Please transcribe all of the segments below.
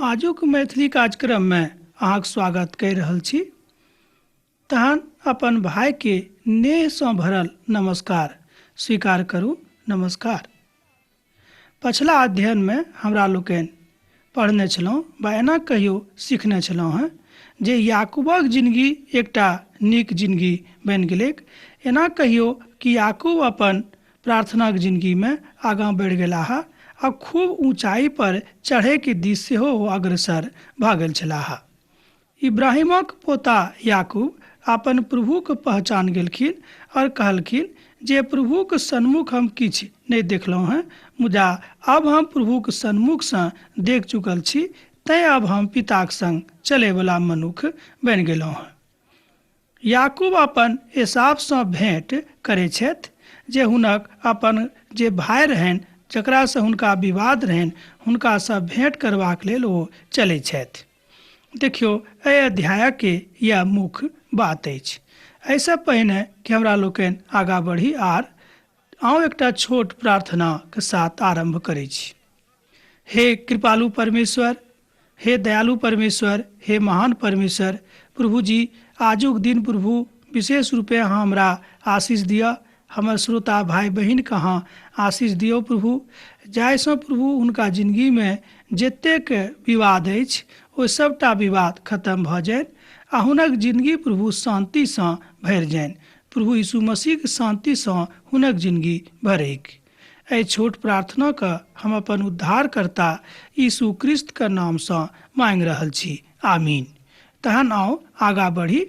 आजुक मैथिली कार्यक्रममे अहाँक स्वागत कहि रहल छी। तहन अपन भाइके नेहसँ भरल नमस्कार स्वीकार करू। नमस्कार। पछिला अध्ययनमे हमरा लोकनि पढ़ने छलहुँ वा एना कहियो सीखने छलहुँ हेँ जे याकूबक जिनगी एकटा नीक जिनगी बनि गेलैक। एना कहियो कि याकूब अपन प्रार्थनाक जिनगीमे आगाँ बढ़ि गेलाह आ खूब ऊँचाइ पर चढ़ैके दिस सेहो ओ अग्रसर भऽ गेल छलाह। इब्राहिमक पोता याकूब अपन प्रभुक पहचान गेलखिन और कहलखिन जे प्रभुक सन्मुख हम किछु नहि देखलहुँ हेँ, मुदा अब हम प्रभुक सन्मुखसँ देख चुकल छी, तैँ अब हम पिताक संग चलैवला मनुख बनि गेलहुँ हेँ। याकूब अपन एसावसँ भेँट करैत छथि, जे हुनक अपन जे भाय रहनि, जकरासँ हुनका विवाद रहनि, हुनकासँ भेँट करबाक लेल ओ चलैत छथि। देखियौ, एहि अध्यायके इएह मुख्य बात अछि। एहिसँ पहिने कि हमरा लोकनि आगाँ बढ़ी आर आउ एकटा छोट प्रार्थनाके साथ आरम्भ करै छी। हे कृपालु परमेश्वर, हे दयालु परमेश्वर, हे महान परमेश्वर प्रभु जी, आजुक दिन प्रभु विशेष रूपे अहाँ हमरा आशीष दिअ, हमर श्रोता भाइ बहिनके अहाँ आशीष दियौ प्रभु, जाहिसँ प्रभु हुनका जिनगीमे जतेक विवाद अछि ओ सबटा विवाद खतम भऽ जानि आ हुनक जिनगी प्रभु शान्तिसँ भरि जानि। प्रभु यीशु मसीहके शान्तिसँ हुनक जिनगी भरैक। एहि छोट प्रार्थनाके हम अपन उद्धारकर्ता यीशु क्रिस्तके नामसँ माँगि रहल छी, आमीन। तहन आउ आगाँ बढ़ी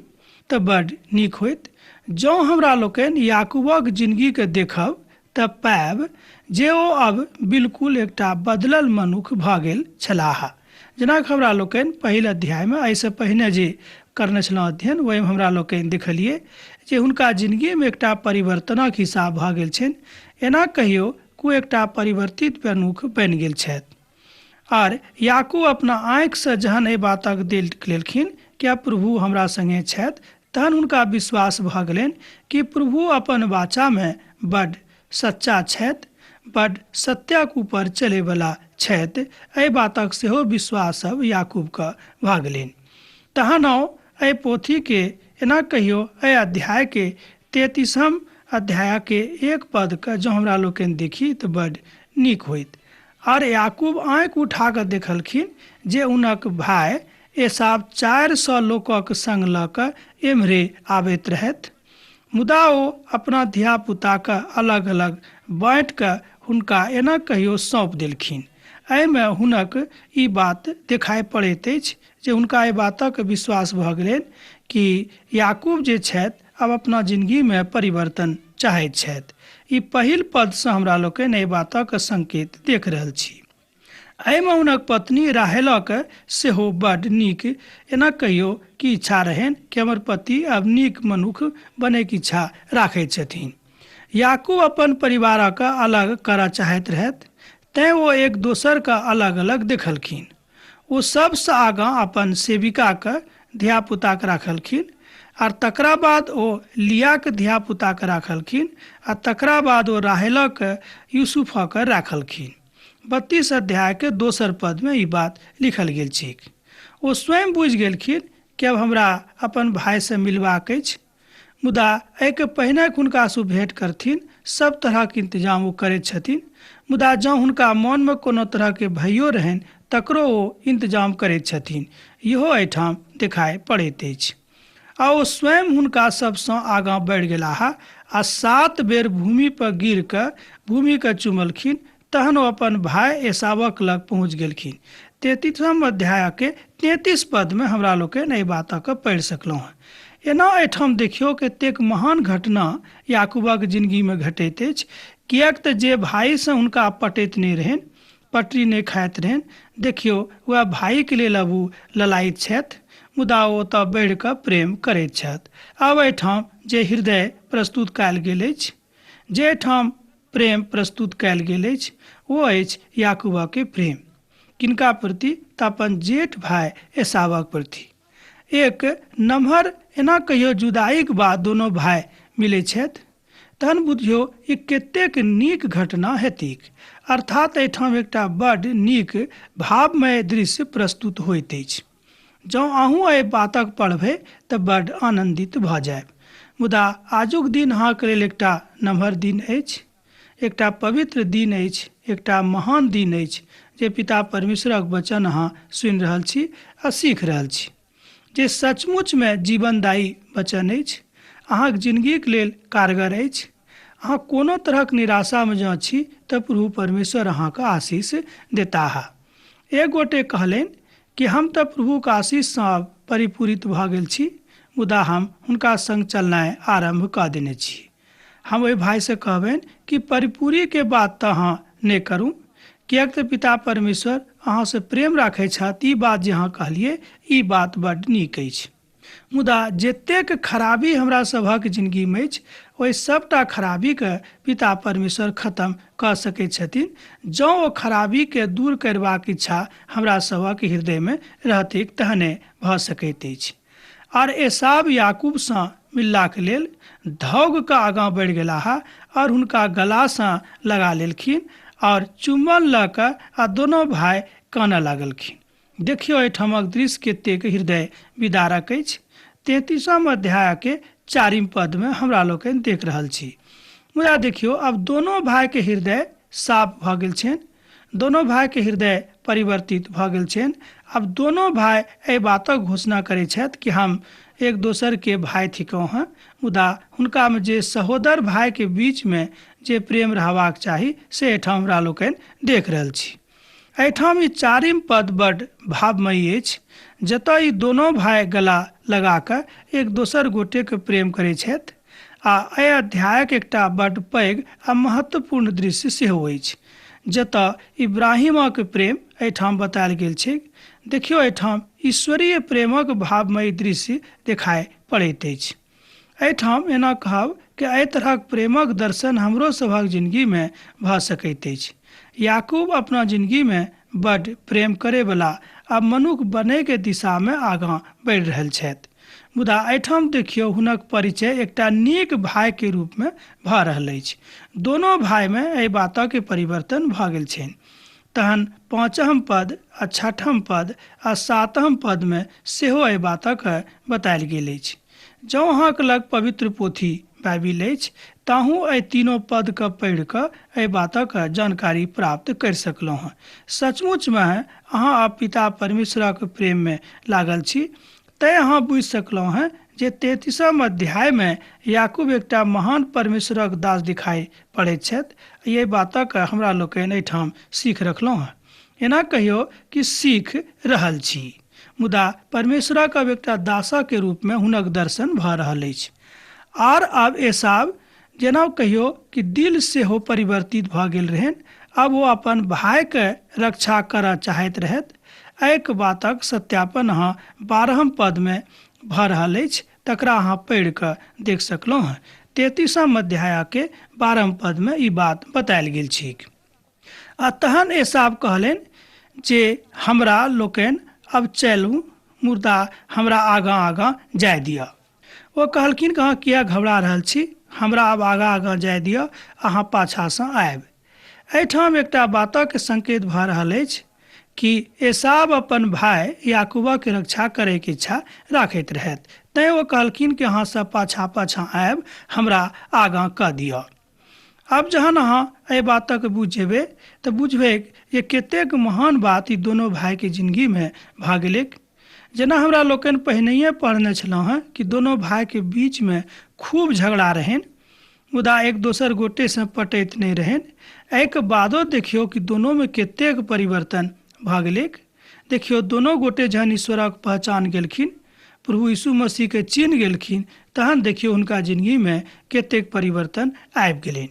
तऽ बड्ड नीक होइत। जँ हमरा लोकनि याकूबक जिनगीके देखब तऽ पायब जे ओ अब बिल्कुल एकटा बदलल मनुख भऽ गेल छलाह। जेना हमरा लोकनि पहिल अध्यायमे एहिसँ पहिने जे करने छलहुँ अध्ययन, ओहिमे हमरा लोकनि देखलियै जे हुनका जिनगीमे एकटा परिवर्तनक हिसाब भऽ गेल छनि। एना कहियो को एकटा परिवर्तित मनुख बनि गेल छथि। आर याकूब अपना आँखिसँ जहन एहि बातक देख लेलखिन कि आब प्रभु हमरा संगे छथि, तहन हुनका विश्वास भऽ गेलनि कि प्रभु अपन वाचामे बड्ड सच्चा छथि, बड्ड सत्यक ऊपर चलैवला छथि। एहि बातक सेहो विश्वास अब याकूबके भऽ गेलनि। तहन आउ एहि पोथीके एना कहियो एहि अध्यायके 33 अध्यायके 1 पदके जँ हमरा लोकनि देखी तऽ बड्ड नीक होइत। आर याकूब आँखि उठा कऽ देखलखिन जे हुनक भाय एसाव 400 लोकक संग लऽ कऽ एम्हरे आबैत रहथि। मुदा ओ अपना धियापुताके अलग अलग बाँटि कऽ हुनका एना कहियो सौंप देलखिन। एहिमे हुनक ई बात देखाइ पड़ैत अछि जे हुनका एहि बातक विश्वास भऽ गेलनि कि याकूब जे छथि आब अपना जिनगीमे परिवर्तन चाहैत छथि। ई पहिल पदसँ हमरा लोकनि एहि बातक संकेत देख रहल छी। एहिमे हुनक पत्नी राहेलक सेहो बड्ड नीक एना कहियो कि इच्छा रहनि कि हमर पति आब नीक मनुख बनैके इच्छा राखैत छथिन। याकूब अपन परिवारक अलग करऽ चाहैत रहथि, तैँ ओ एक दोसरके अलग अलग देखलखिन। ओ सबसँ आगाँ अपन सेविकाके धियापुताके राखलखिन आर तकरा बाद ओ लियाके धियापुताके राखलखिन आ तकरा बाद ओ राहेलक यूसुफके राखलखिन। 32 अध्यायके दोसर पदमे ई बात लिखल गेल छैक। ओ स्वयं बुझि गेलखिन कि अब हमरा अपन भाइसँ मिलबाक अछि, मुदा एहिके पहिने हुनकासँ भेँट करथिन सब तरहक इंतजाम ओ करैत छथिन। मुदा जँ हुनका मोनमे कोनो तरहके भयो रहनि तकरो ओ इंतजाम करैत छथिन, इहो एहिठाम देखाइ पड़ैत अछि। आ ओ स्वयं हुनका सबसँ आगाँ बढ़ि गेलाह आ 7 बेर भूमि पर गिर कऽ भूमिके चुमलखिन। तहन ओ अपन भाय एसावक लग पहुँच गेलखिन। 33 अध्यायके 33 पदमे हमरा लोकनि एहि बातके पढ़ि सकलहुँ हेँ। एना एहिठाम देखियौ कतेक महान घटना याकूबक जिनगीमे घटैत अछि, किएक तऽ जे भाइसँ हुनका पटैत नहि रहनि, पटरी नहि खाइत रहनि, देखियौ वएह भाइके लेल अब ओ ललायित छथि, मुदा ओ ओतऽ बढ़ि कऽ प्रेम करैत छथि। आब एहिठाम जे हृदय प्रस्तुत कयल गेल अछि, जे एहिठाम प्रेम प्रस्तुत कयल गेल अछि, ओ अछि याकूबके प्रेम। किनका प्रति? तऽ अपन जेठ भाय एसावक प्रति। एक नमहर एना कहियो जुदाईक बाद दोनो भाय मिलै छथि, तहन बुझियौ ई कतेक नीक घटना हेतीक। अर्थात एहिठाम एकटा बड्ड नीक भावमय दृश्य प्रस्तुत होइत अछि। जँ अहूँ एहि बातक पढ़बै तऽ बड्ड आनन्दित भऽ जायब। मुदा आजुक दिन अहाँके लेल एकटा नमहर दिन अछि, एकटा पवित्र दिन अछि, एकटा महान दिन अछि जे पिता परमेश्वरक वचन अहाँ सुनि रहल छी आ सीख रहल छी, जे सचमुचमे जीवनदायी वचन अछि, अहाँक जिनगीक लेल कारगर अछि। अहाँ कोनो तरहक निराशामे जँ छी तऽ प्रभु परमेश्वर अहाँके आशीष देताह। एक गोटे कहलनि कि हम तऽ प्रभुक आशीषसँ आब परिपूरित भऽ गेल छी, मुदा हम हुनका सङ्ग चलनाइ आरम्भ कऽ देने छी। हम ओहि भायसँ कहबनि कि परिपूरीके बात तऽ अहाँ नहि करू, किएक तऽ पिता परमेश्वर अहाँसँ प्रेम राखै छथि, ई बात जे अहाँ कहलियै ई बात बड्ड नीक अछि। मुदा जतेक खराबी हमरा सभक जिनगीमे अछि ओहि सभटा खराबीके पिता परमेश्वर खतम कऽ सकैत छथिन, जँ ओ खराबीके दूर करबाक इच्छा हमरा सभक हृदयमे रहतैक तहने भऽ सकैत अछि। आर एसाव याकूबसँ मिललाक लेल धौग कऽ आगाँ बढ़ि गेलाह आओर हुनका गलासँ लगा लेलखिन आओर चुम्बन लऽ कऽ आ दोनो भाय कानऽ लागलखिन। देखियौ एहिठामक दृश्य कतेक हृदय विदारक अछि। 33म अध्यायके 4म पदमे हमरा लोकनि देख रहल छी। मुदा देखियौ आब दोनो भायके हृदय साफ भऽ गेल छनि, दोनो भायके हृदय परिवर्तित भऽ गेल छनि। आब दोनो भाय एहि बातक घोषणा करै छथि कि हम एक दोसरके भाय थिकहुँ हँ, मुदा हुनकामे जे सहोदर भायके बीचमे जे प्रेम रहबाक चाही से एहिठाम हमरा लोकनि देख रहल छी। एहिठाम ई 4म पद बड्ड भावमयी अछि, जतय ई दोनो भाय गला लगा कऽ एक दोसर गोटेके प्रेम करैत छथि आ एहि अध्यायक एकटा बड्ड पैघ आ महत्वपूर्ण दृश्य सेहो अछि, जतय इब्राहिमक प्रेम एहिठाम बतायल गेल छैक। देखियौ एहिठाम ईश्वरीय प्रेमक भावमयी दृश्य देखाइ पड़ैत अछि। एहिठाम एना कहब कि एहि तरहक प्रेमक दर्शन हमरो सभक जिनगीमे भऽ सकैत अछि। याकूब अपना जिनगीमे बड्ड प्रेम करैवला आ मनुख बनैके दिशामे आगाँ बढ़ि रहल छथि। मुदा एहिठाम देखियौ हुनक परिचय एकटा नीक भायके रूपमे भऽ रहल अछि। दोनो भायमे एहि बातक परिवर्तन भऽ गेल छनि। तहन 5म पद आ 6म पद आ 7म पदमे सेहो एहि बातक बतायल गेल अछि। जँ अहाँक लग पवित्र पोथी बाइबिल अछि ताहू एहि तीनो पदके पढ़ि कऽ एहि बातक जानकारी प्राप्त करि सकलहुँ हँ। सचमुचमे अहाँ आब पिता परमेश्वरक प्रेममे लागल छी, तैँ अहाँ बुझि सकलहुँ हँ जे 33म अध्यायमे याकूब एकटा महान परमेश्वरक दास दिखाई पड़ैत छथि। एहि बातक हमरा लोकनि एहिठाम सीख रखलहुँ हँ। एना कहियौ कि सीख रहल छी, मुदा परमेश्वरक अब एकटा दासके रूपमे हुनक दर्शन भऽ रहल अछि। आर आब एसाव जेना कहियौ कि दिल सेहो परिवर्तित भऽ गेल रहनि, आब ओ अपन भायके रक्षा करऽ चाहैत रहथि। एहि बातक सत्यापन अहाँ 12म पदमे भऽ रहल अछि, तकरा अहाँ पढ़ि कऽ देख सकलहुँ हँ। 33म अध्यायके 12म पदमे ई बात बतायल गेल छैक। आ तहन एसाव कहलनि जे हमरा लोकनि अब चलू, मुदा हमरा आगाँ आगाँ जाय दिअ। ओ कहलखिन कि अहाँ किया घबरा रहल छी, हमरा आब आगाँ आगाँ जाय दिअ, अहाँ पाछाँसँ आयब। एहिठाम एकटा बातक संकेत भऽ रहल अछि कि एसाव अपन भाय याकूबक रक्षा करैके इच्छा राखैत रहथि, तैँ ओ कहलखिन कि अहाँ सब पाछाँ पाछाँ आयब, हमरा आगाँ कऽ दिअ। आब जहन अहाँ एहि बातक बुझि जेबै तऽ बुझबै जे कतेक महान बात ई दोनो भायके जिनगीमे भऽ गेलैक। जेना हमरा लोकनि पहिनहिए पढ़ने छलहुँ हँ कि दोनो भायके बीचमे खूब झगड़ा रहनि, मुदा एक दोसर गोटेसँ पटैत नहि रहनि। एहिके बादो देखियौ कि दोनोमे कतेक परिवर्तन भऽ गेलैक। देखियौ दोनो गोटे जहन ईश्वरक पहचान गेलखिन, प्रभु यीशु मसीहके चिन्ह गेलखिन, तहन देखियौ हुनका जिनगीमे कतेक परिवर्तन आबि गेलनि।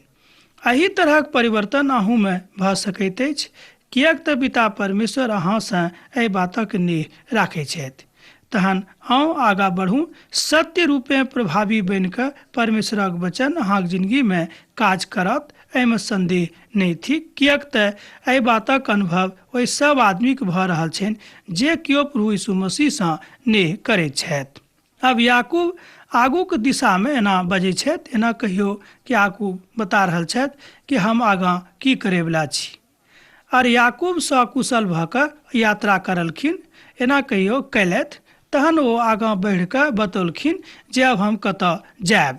एहि तरहक परिवर्तन अहूँमे भऽ सकैत अछि, किएक तऽ पिता परमेश्वर अहाँसँ एहि बातक नेह राखै छथि। तहन आउ आगाँ बढ़ू, सत्य रूपे प्रभावी बनि कऽ परमेश्वरक वचन अहाँक जिनगीमे काज करत, एहिमे सन्देह नहि थिक, किएक तऽ एहि बातक अनुभव ओहि सब आदमीके भऽ रहल छनि जे केओ प्रभु यीशु मसीहसँ नेह करैत छथि। अब याकूब आगूके दिशामे एना बजै छथि, एना कहियौ कि याकूब बता रहल छथि कि हम आगाँ की करैवला छी। आर याकूब सकुशल भऽ कऽ यात्रा करलखिन, एना कहियो कयलथि। तहन ओ आगाँ बढ़ि कऽ बतौलखिन जे आब हम कतऽ जायब।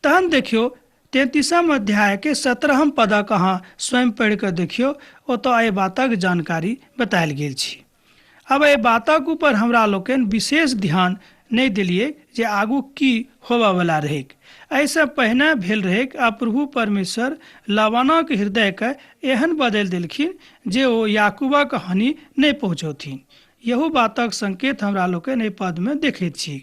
तहन देखियौ 33 अध्याय के 17 पदक अहाँ स्वयं पढ़ि कऽ देखियौ, ओतऽ एहि बातक जानकारी बतायल गेल छी। आब एहि बातक ऊपर हमरा लोकनि विशेष ध्यान नहि देलियै जे आगू की होबयवला रहैक। एहिसँ पहिने भेल रहैक आ प्रभु परमेश्वर लाबानक हृदयके एहन बदलि देलखिन जे ओ याकूबक हानि नहि पहुँचौथिन। यहू बातक संकेत हमरा लोकनि एहि पदमे देखैत छी,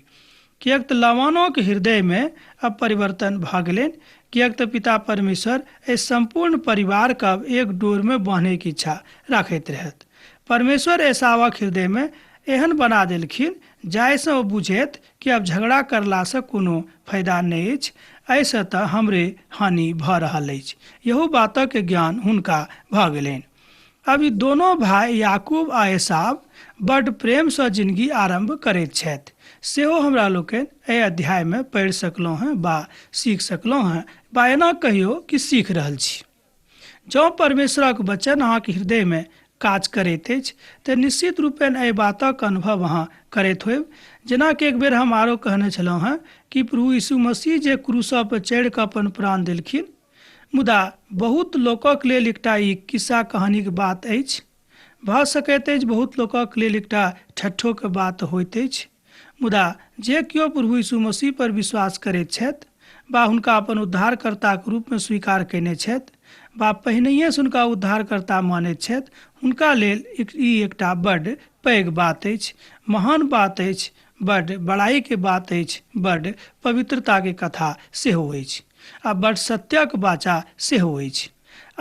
किएक तऽ लाबानोक हृदयमे अब परिवर्तन भऽ गेलनि, किएक तऽ पिता परमेश्वर एहि सम्पूर्ण परिवारके अब एक डोरमे बान्हैके इच्छा राखैत रहथि। परमेश्वर एसावक हृदयमे एहन बना देलखिन जाहिसँ ओ बुझैत कि आब झगड़ा करलासँ कोनो फायदा नहि अछि, एहिसँ तऽ हमरे हानि भऽ रहल अछि। यहू बातक ज्ञान हुनका भऽ गेलनि। अब ई दोनो भाय याकूब आ एसाव बड्ड प्रेमसँ जिनगी आरम्भ करैत छथि, सेहो हमरा लोकनि एहि अध्यायमे पढ़ि सकलहुँ हेँ बा सीख सकलहुँ हेँ बा एना कहियौ कि सीख रहल छी। जँ परमेश्वरक वचन अहाँके हृदयमे काज करैत अछि तऽ निश्चित रूपेण एहि बातक अनुभव अहाँ करैत होयब। जेनाकि एक बेर हम आरो कहने छलहुँ हेँ कि प्रभु यीशु मसीह जे क्रूस पर चढ़ि कऽ अपन प्राण देलखिन, मुदा बहुत लोकक लेल एकटा ई किस्सा कहानीक बात अछि। भऽ सकैत अछि बहुत लोकक लेल एकटा ठट्ठोके बात होइत अछि। मुदा जे केओ प्रभु यीशु मसीह पर विश्वास करैत छथि बा हुनका अपन उद्धारकर्ताक रूपमे स्वीकार कयने छथि बा पहिनहिएसँ हुनका उद्धारकर्ता मानैत छथि, हुनका लेल ई एकटा बड्ड पैघ बात अछि, महान बात अछि, बड्ड बड़ाइके बात अछि, बड्ड पवित्रताके कथा सेहो अछि आ बड्ड सत्यक वाचा सेहो अछि।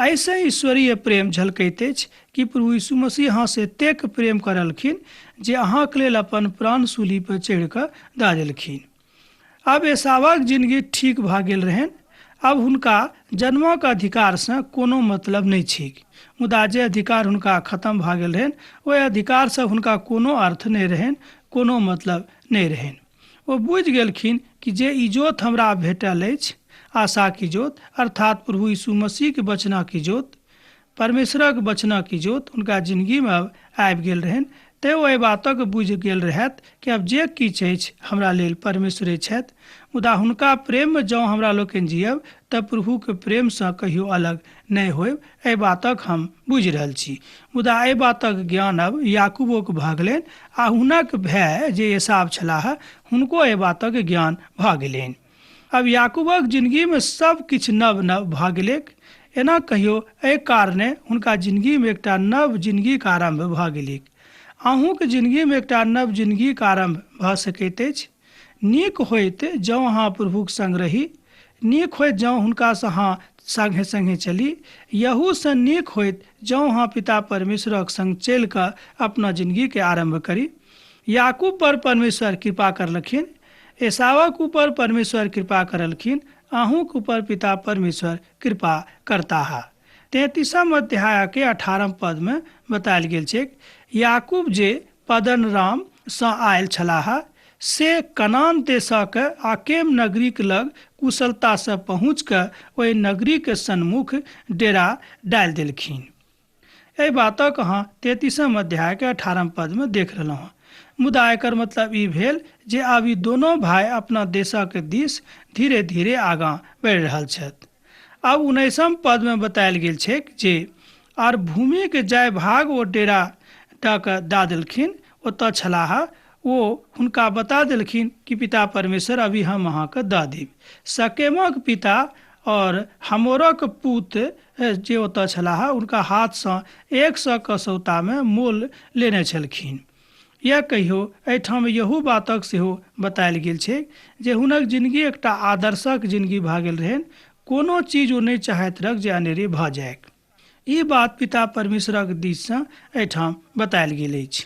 एहिसँ ईश्वरीय प्रेम झलकैत अछि कि प्रभु यीशु मसीह अहाँसँ एतेक प्रेम करलखिन जे अहाँके लेल अपन प्राण सूली पर चढ़ि कऽ दऽ देलखिन। आब एसावक जिनगी ठीक भऽ गेल रहनि। आब हुनका जन्मक अधिकारसँ कोनो मतलब नहि छैक, मुदा जे अधिकार हुनका खतम भऽ गेल रहनि ओहि अधिकारसँ हुनका कोनो अर्थ नहि रहनि, कोनो मतलब नहि रहनि। ओ बुझि गेलखिन कि जे इजोत हमरा भेटल अछि, आशाक इजोत, अर्थात प्रभु यीशु मसीहके वचनक इजोत, परमेश्वरक वचनक इजोत हुनका जिनगीमे अब आबि गेल रहनि। तेँ ओ एहि बातक बुझि गेल रहथि कि आब जे किछु अछि हमरा लेल परमेश्वरे छथि। मुदा हुनका प्रेममे जँ हमरा लोकनि जियब तऽ प्रभुके प्रेमसँ कहियो अलग नहि होयब, एहि बातक हम बुझि रहल छी। मुदा एहि बातक ज्ञान अब याकूबोके भऽ गेलनि आ हुनक भाय जे एसाव छलाह हुनको एहि बातक ज्ञान भऽ गेलनि। अब याकूबक जिनगीमे सब किछु नव नव भऽ गेलैक। एना कहियो एहि कारणे हुनका जिनगीमे एकटा नव जिनगीक आरम्भ भऽ गेलैक। अहूँके जिनगीमे एकटा नव जिनगीक आरम्भ भऽ सकैत अछि। नीक होइत जँ अहाँ प्रभुक संग रही, नीक होइत जँ हुनकासँ अहाँ संगे संगे चली, यहूसँ नीक होइत जँ अहाँ पिता परमेश्वरक संग चलि कऽ अपना जिनगीके आरम्भ करी। याकूब पर परमेश्वर कृपा करलखिन, एसावक ऊपर परमेश्वर कृपा करलखिन, अहूँक ऊपर पिता परमेश्वर कृपा करताह। 33 अध्यायके 18 पदमे बतायल गेल छैक, याकूब जे पदनराम सँ आयल छलाह से कनान देशक आकेम नगरीक लग कुशलतासँ पहुँच कऽ ओहि नगरीक सन्मुख डेरा डालि देलखिन। एहि बातक अहाँ 33 अध्यायके 18 पदमे देख रहलहुँ हँ। मुदा एकर मतलब ई भेल जे आब ई दोनो भाय अपना देशक दिस धीरे धीरे आगाँ बढ़ि रहल छथि। आब 19 पदमे बतायल गेल छैक जे आर भूमिके जाय भाग ओ डेरा दऽ कऽ दऽ देलखिन ओतऽ छलाह, ओ हुनका बता देलखिन कि पिता परमेश्वर अभी हम अहाँके दऽ देब। सकेमक पिता और हमोरक पूत जे ओतऽ छलाह हुनका हाथसँ 100 कसौतामे मोल लेने छलखिन। यह कहियो एहिठाम यहू बातक सेहो बतायल गेल छै जे हुनक जिनगी एकटा आदर्शक जिनगी भऽ गेल रहनि। कोनो चीज ओ नहि चाहैत रहक जे अनेरे भऽ जाइक। ई बात पिता परमेश्वरक दिससँ एहिठाम बतायल गेल अछि।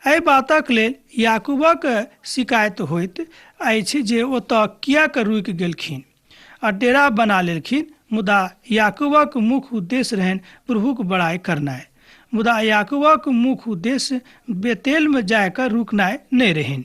एहि बातक लेल याकूबक शिकायत होइत अछि जे ओतऽ किएक रुकि गेलखिन आ डेरा बना लेलखिन, मुदा याकूबक मुख्य उद्देश्य रहनि प्रभुक बड़ाइ करनाइ। मुदा याकूबक मुख्य उद्देश्य बेतेलमे जा कऽ रुकनाइ नहि रहनि।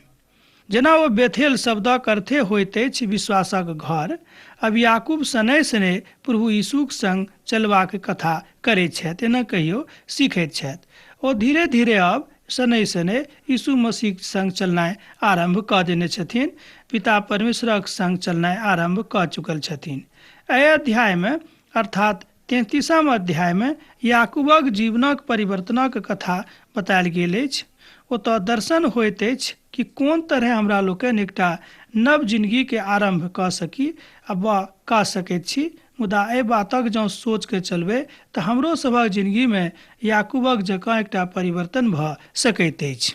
जेना ओ बेथेल शब्दक अर्थे होइत अछि विश्वासक घर। अब याकूब शनैः शनैः प्रभु यीशुक संग चलबाक कथा करैत छथि, एना कहियो सीखैत छथि। ओ धीरे धीरे अब शनैः शनैः यीशु मसीहक संग चलनाइ आरम्भ कऽ देने छथिन, पिता परमेश्वरक संग चलनाइ आरम्भ कऽ चुकल छथिन। एहि अध्याय मे अर्थात 33म अध्याय मे याकूबक जीवनक परिवर्तनक कथा बतायल गेल अछि। ओतऽ दर्शन होइत अछि कि कोन तरहे हमरा लोकनि एकटा नव जिनगी के आरम्भ कऽ सकी आ वा कऽ सकैत छी। मुदा एहि बातक जँ सोच के चलबै तऽ हमरो सभक जिनगी मे याकूबक जकाँ एकटा परिवर्तन भऽ सकैत अछि।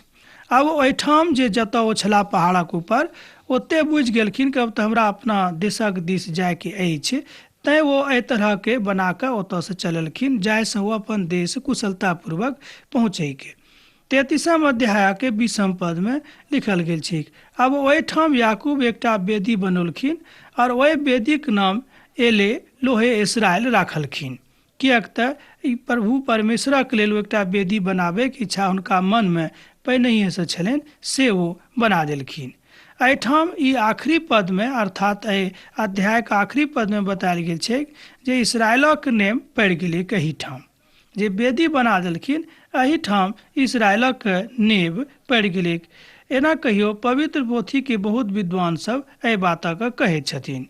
आब ओहिठाम जे जतऽ ओ छलाह पहाड़क ऊपर, ओते बुझि गेलखिन कि अब तऽ हमरा अपना देशक दिस जाय के अछि, तैं ओ एहि तरह के बना कऽ ओतऽ सँ चललखिन जाहि सँ ओ अपन देश कुशलतापूर्वक पहुँचैके। 33म अध्यायके 20म पदमे लिखल गेल छैक, आब ओहिठाम याकूब एकटा वेदी बनौलखिन और ओहि वेदीक नाम एले लोहे इसराइल राखलखिन, किएक तऽ ई प्रभु परमेश्वरक लेल ओ एकटा वेदी बनाबैके इच्छा हुनका मनमे पहिनहिएसँ छलनि, से ओ बना देलखिन। एहिठाम ई आखिरी पदमे अर्थात एहि अध्यायक आखिरी पदमे बतायल गेल छैक जे इसराइलक नेम पड़ि गेलैक। एहिठाम जे वेदी बना देलखिन एहिठाम इसराइलक नेब पड़ि गेलैक। एना कहियो पवित्र पोथीके बहुत विद्वान सब एहि बातक कहैत छथिन।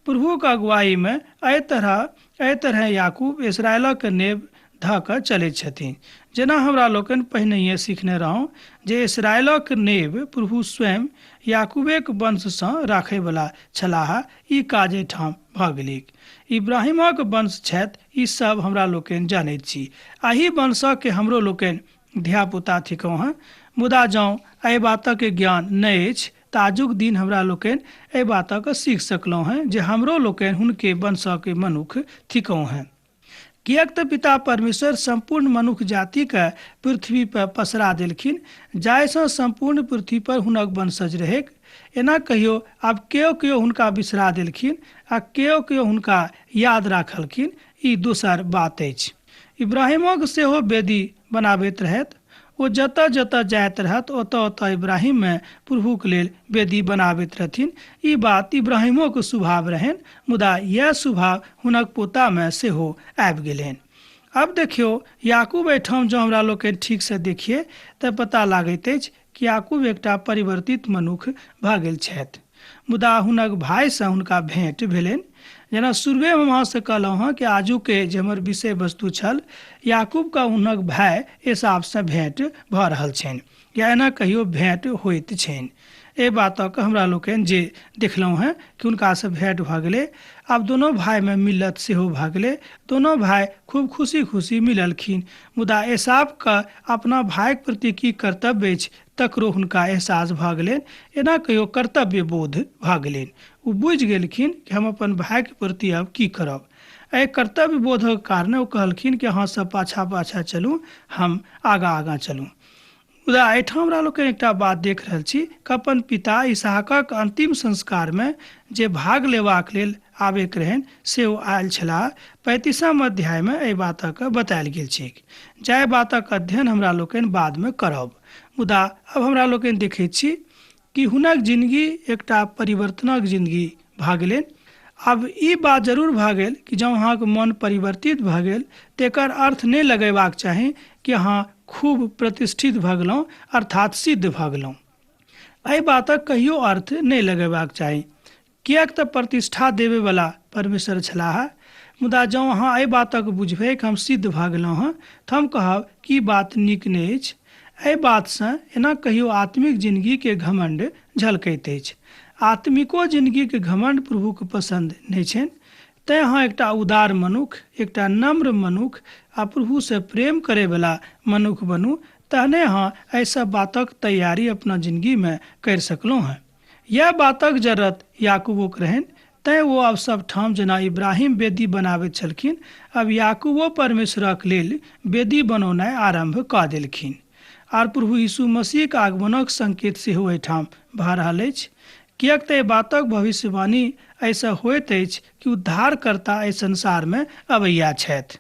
प्रभुक अगुवाईमे एहि तरह याकूब इसराइलक नेब धऽ कऽ चलैत छथिन। जेना हमरा लोकनि पहिनहिए सीखने रहौं जे इसराइलक नेब प्रभु स्वयं याकूबेक वंशसँ राखयवला छलाह, ई काज एहिठाम भऽ गेलैक। इब्राहिमक वंश छथि, ई सब हमरा लोकनि जानैत छी। एहि वंशके हमरो लोकनि धियापुता थिकहुँ हँ। मुदा जँ एहि बातक ज्ञान नहि अछि तऽ आजुक दिन हमरा लोकनि एहि बातक सीख सकलहुँ हँ जे हमरो लोकनि हुनके वंशक मनुख थिकहुँ हँ। किएक तऽ पिता परमेश्वर सम्पूर्ण मनुख जातिके पृथ्वी पर पसरा देलखिन, जाहिसँ सम्पूर्ण पृथ्वी पर हुनक वंशज रहैक। एना कहियो आब केओ केओ हुनका बिसरा देलखिन आ केओ केओ हुनका याद राखलखिन, ई दोसर बात अछि। इब्राहिमक सेहो वेदी बनाबैत रहथि। ओ जतऽ जतऽ जाइत रहत ओतऽ ओतऽ इब्राहिममे प्रभुक लेल वेदी बनाबैत रहथिन। ई बात इब्राहिमोक स्वभाव रहनि, मुदा इएह स्वभाव हुनक पोतामे सेहो आबि गेलनि। आब देखियौ, याकूब एहिठाम जँ हमरा लोकनि ठीकसँ देखियै तऽ पता लागैत अछि कि याकूब एकटा परिवर्तित मनुख भऽ गेल छथि। मुदा हुनक भायसँ हुनका भेँट भेलनि। जेना शुरुएमे हम अहाँसँ कहलहुँ हँ कि आजुके जे हमर विषय वस्तु छल, याकूबके हुनक भाय एसावसँ भेँट भऽ रहल छनि या एना कहियो भेँट होइत छनि। एहि बातक हमरा लोकनि जे देखलहुँ हँ कि हुनकासँ भेँट भऽ गेलै। आब दोनो भायमे मिलत सेहो भऽ गेलै। दोनो भाय खूब खुशी खुशी मिललखिन। मुदा एसावके अपना भायक प्रति की कर्तव्य अछि तकरो हुनका एहसास भऽ गेलनि। एना कहियो कर्तव्य बोध भऽ गेलनि। ओ बुझि गेलखिन कि हम अपन भायके प्रति आब की करब। एहि कर्तव्य बोधक कारणे ओ कहलखिन कि अहाँ सब पाछाँ पाछाँ चलू, हम आगाँ आगाँ चलू। मुदा एहिठाम हमरा लोकनि एकटा बात देख रहल छी कि अपन पिता इसहाकक अंतिम संस्कारमे जे भाग लेबाक लेल आबैक रहनि से ओ आयल छलाह। 35म अध्यायमे एहि बातक बतायल गेल छैक, जाहि बातक अध्ययन हमरा लोकनि बादमे करब। मुदा अब हमरा लोकनि देखैत छी कि हुनक जिनगी एकटा परिवर्तनक जिनगी भऽ गेलनि। आब ई बात जरूर भऽ गेल कि जँ अहाँके मन परिवर्तित भऽ गेल तऽ एकर अर्थ नहि लगेबाक चाही कि अहाँ खूब प्रतिष्ठित भऽ गेलहुँ, अर्थात सिद्ध भऽ गेलहुँ। एहि बातक कहियो अर्थ नहि लगेबाक चाही, किएक तऽ प्रतिष्ठा देबयवला परमेश्वर छलाह। मुदा जँ अहाँ एहि बातक बुझबै कि हम सिद्ध भऽ गेलहुँ हँ, तऽ हम कहब कि ई बात नीक नहि अछि। एहि बातसँ एना कहियो आत्मिक जिनगीके घमण्ड झलकैत अछि। आत्मिको जिनगीक घमण्ड प्रभुके पसन्द नहि छनि। तैँ अहाँ एकटा उदार मनुख, एकटा नम्र मनुख आ प्रभुसँ प्रेम करयवला मनुख बनू, तहने अहाँ एहि सब बातक तैयारी अपना जिनगीमे करि सकलहुँ हँ। यैह बातक जरूरत याकूबोक रहनि, तैँ ओ आब सब ठाम जेना इब्राहिम वेदी बनाबैत छलखिन, आब याकूबो परमेश्वरक लेल वेदी बनौनाइ आरम्भ कऽ देलखिन। आर प्रभु यीशु मसीहक आगमनक संकेत सेहो एहिठाम भऽ रहल अछि, किएक तऽ एहि बातक भविष्यवाणी एहिसँ होइत अछि कि उद्धारकर्ता एहि संसारमे अबैया छथि।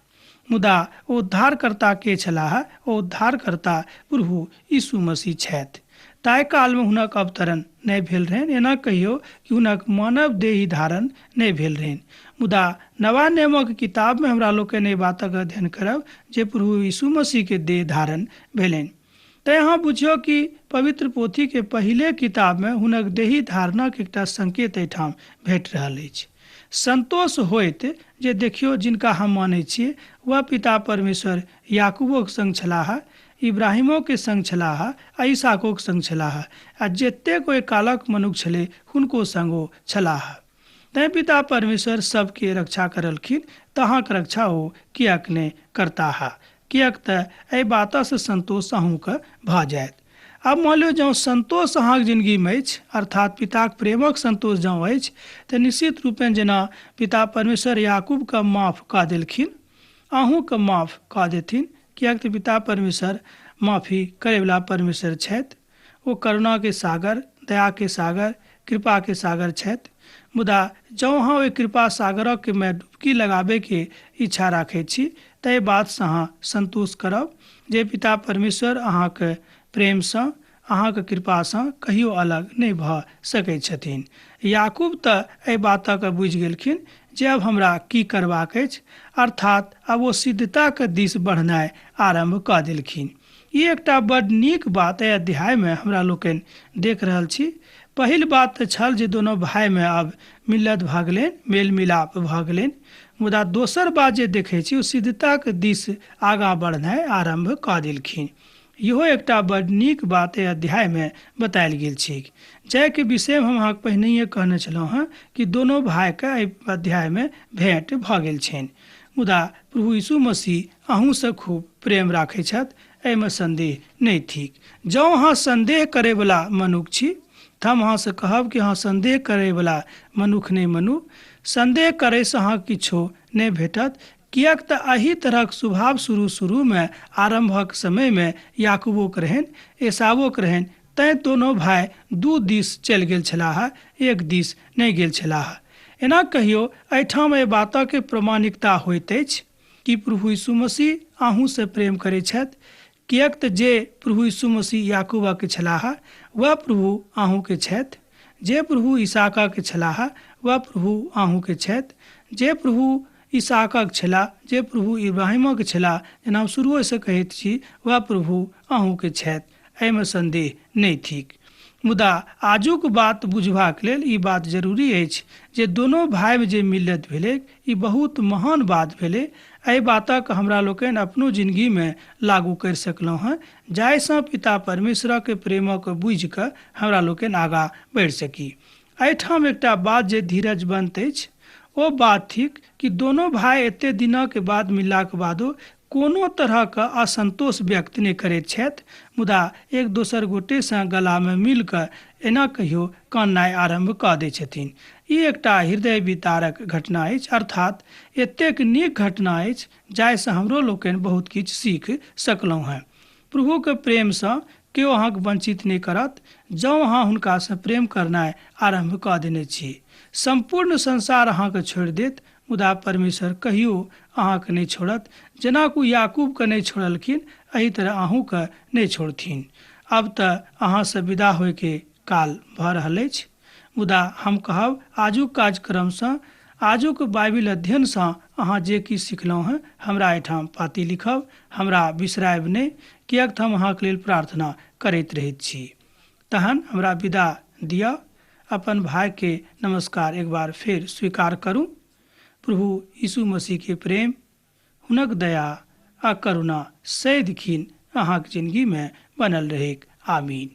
मुदा ओ उद्धारकर्ता के छलाह? ओ उद्धारकर्ता प्रभु यीशु मसीह छथि। ताहि कालमे हुनक अवतरण नहि भेल रहनि, एना कहियौ कि हुनक मानव देही धारण नहि भेल रहनि। मुदा नवा नियमक किताबमे हमरा लोकनि एहि बातक अध्ययन करब जे प्रभु यीशु मसीहके देह धारण भेलनि। तैँ अहाँ बुझियौ कि पवित्र पोथीके पहिले किताबमे हुनक देही धारणक एकटा संकेत एहिठाम भेट रहल अछि। संतोष होइत जे देखियौ जिनका हम मानै छियै वह पिता परमेश्वर याकूबोक संग छलाह, इब्राहिमोके संग छलाह आ ईसाकोक संग छलाह आ जतेक ओहि कालक मनुख छलै हुनको संग ओ छलाह। तैँ पिता परमेश्वर सबके रक्षा करलखिन तऽ अहाँके रक्षा ओ किएक नहि करताह, किएक तऽ एहि बातसँ संतोष अहूँके भऽ जायत। आब मान लियौ जँ संतोष अहाँके जिनगीमे अछि, अर्थात पिताक प्रेमक संतोष जँ अछि, तऽ निश्चित रूपेण जेना पिता परमेश्वर याकूबके माफ कऽ देलखिन, अहूँके माफ कऽ देथिन, किएक तऽ पिता परमेश्वर माफी करैवला परमेश्वर छथि। ओ करुणाके सागर, दयाके सागर, कृपाके सागर छथि। मुदा जँ अहाँ ओहि कृपा सागरक मे डुबकी लगाबैके इच्छा राखै छी तऽ एहि बातसँ अहाँ संतोष करब जे पिता परमेश्वर अहाँके प्रेमसँ, अहाँके कृपासँ कहियो अलग नहि भऽ सकै छथिन। याकूब तऽ एहि बातक बुझि गेलखिन जे आब हमरा की करबाक अछि, अर्थात आब ओ सिद्धताक दिस बढ़नाइ आरम्भ कऽ देलखिन। ई एकटा बड नीक बात एहि अध्यायमे हमरा लोकनि देख रहल छी। पहिल बात तऽ छल जे दोनो भायमे आब मिल्लत भऽ गेलनि, मेल मिलाप भऽ गेलनि। मुदा दोसर बात जे देखै छी ओ सिद्धताक दिस आगाँ बढ़नाइ आरम्भ कऽ देलखिन। इहो एकटा बड नीक बात एहि अध्यायमे बतायल गेल छैक, जाहिके विषयमे हम अहाँके पहिनहिए कहने छलहुँ हेँ कि दोनो भायके एहि अध्यायमे भेँट भऽ गेल छनि। मुदा प्रभु यीशु मसीह अहूँसँ खूब प्रेम राखै छथि, एहिमे सन्देह नहि थिक। जँ अहाँ सन्देह करैवला मनुख छी तऽ हम अहाँसँ कहब कि अहाँ सन्देह करैवला मनुख नहि बनू। सन्देह करैसँ अहाँके किछो नहि भेटत, किएक तऽ एहि तरहक स्वभाव शुरू शुरूमे आरम्भक समयमे याकूबोक रहनि, एसावोक रहनि, तैँ दोनो भाय दू दिस चलि गेल छलाह, एक दिस नहि गेल छलाह। एना कहियौ एहिठाम एहि बातक प्रमाणिकता होइत अछि कि प्रभु यीशु मसीह अहूँसँ प्रेम करै छथि, किएक तऽ जे प्रभु यीशु मसीह याकूबक छलाह वएह प्रभु अहूँके छथि, जे प्रभु ईसाकक छलाह वएह प्रभु अहूँके छथि, जे प्रभु ईसाकक छलाह, जे प्रभु इब्राहिमक छलाह, जेना हम शुरुएसँ कहैत छी, वएह प्रभु अहूँके छथि, एहिमे सन्देह नहि थिक। मुदा आजुक बात बुझबाक लेल ई बात जरूरी अछि जे दोनो भायमे जे मिल्लत भेलैक ई बहुत महान बात भेलै। एहि बातक हमरा लोकनि अपनो जिनगीमे लागू करि सकलहुँ हेँ, जाहिसँ पिता परमेश्वरक प्रेमक बुझि कऽ हमरा लोकनि आगाँ बढ़ि सकी। एहिठाम एकटा बात जे धीरजवन्त अछि ओ बात थिक कि दोनो भाय एते दिनक बाद मिललाक बादो कोनो तरहक असंतोष व्यक्त नहि करैत छथि, मुदा एक दोसर गोटेसँ गलामे मिल कऽ एना कहियो काननाइ आरम्भ कऽ दैत छथिन। ई एकटा हृदय विदारक घटना अछि, अर्थात एतेक नीक घटना अछि जाहिसँ हमरो लोकनि बहुत किछु सीख सकलहुँ हेँ। प्रभुक प्रेमसँ केओ अहाँके वंचित नहि करत जँ अहाँ हुनकासँ प्रेम करनाइ आरम्भ कऽ देने छी। सम्पूर्ण संसार अहाँके छोड़ि देत, मुदा परमेश्वर कहियो अहाँके नहि छोड़त। जेना कि ओ याकूबके नहि छोड़लखिन, एहि तरह अहूँके नहि छोड़थिन। आब तऽ अहाँसँ विदा होइके काल भऽ रहल अछि। मुदा हम कहब आजुक कार्यक्रमसँ, आजुक बाइबिल अध्ययनसँ अहाँ जे किछु सिखलहुँ हेँ हमरा एहिठाम पाती लिखब, हमरा बिसरायब नहि, किएक तऽ हम अहाँके लेल प्रार्थना करैत रहैत छी। तहन हमरा विदा दिअ। अपन भायके नमस्कार एक बार फेर स्वीकार करू। प्रभु यीशु मसीहके प्रेम, हुनक दया आ करुणा सदिखिन अहाँक जिनगीमे बनल रहैक। आमीन।